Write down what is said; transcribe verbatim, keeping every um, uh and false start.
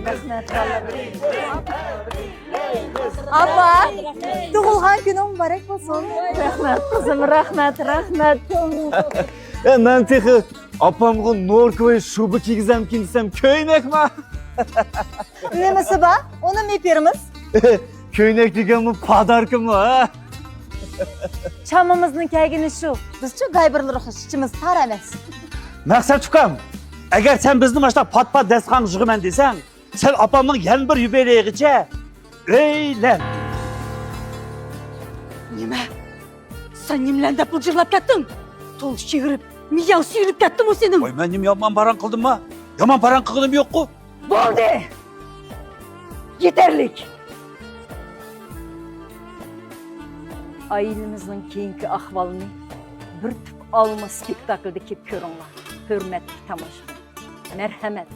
رەھمەت، بالىلار. ئاپا، تۇغۇلغان كۈنۈڭ مۇبارەك بولسۇن. رەھمەت، قىزىم، رەھمەت، رەھمەت. ئە، مەن تېخى ئاپامغا نوركوي شۇبا كىيگۈزەمكىن دېسەم، كۆينەكما؟ نېمىسى بار؟ ئۇنىمۇ ئېپىرىمىز. كۆينەك دېگەنمۇ پاداركىمۇ، ھە؟ چامىمىزنىڭ كەلگىنى شۇ. بىزچۇ گايبىرلىرى خۇش، ئىچىمىز تار ئەمەس. مەقسەت ئۇكام، ئەگەر سەن بىزنى ماشۇنداق پات-پات دەستىخانغا يىغىمەن دېسەڭ، سەن ئاپامنىڭ يەنە بىر يۇبىلېيىغىچە ئۆيلەن. نېمە؟ سەن نېمىلەرنى دەپ بۇرجىقلاپ كەتتىڭ؟ تولا شىۋىرىپ، مىياڭ سۈيۈلۈپ كەتتىمۇ سېنىڭ؟ ۋاي، مەن نېمە يامان پاراڭ قىلدىمما؟ يامان پاراڭ قىلغىنىم يوققۇ. بولدى! يېتەرلىك! ئائىلىمىزنىڭ كېيىنكى ئەھۋالىنى بىر تۈپ ئالما سپېكتاكلدا كېلىپ كۆرۈڭلار، ھۆرمەتلىك تاماشىبىن. مەرھەمەت،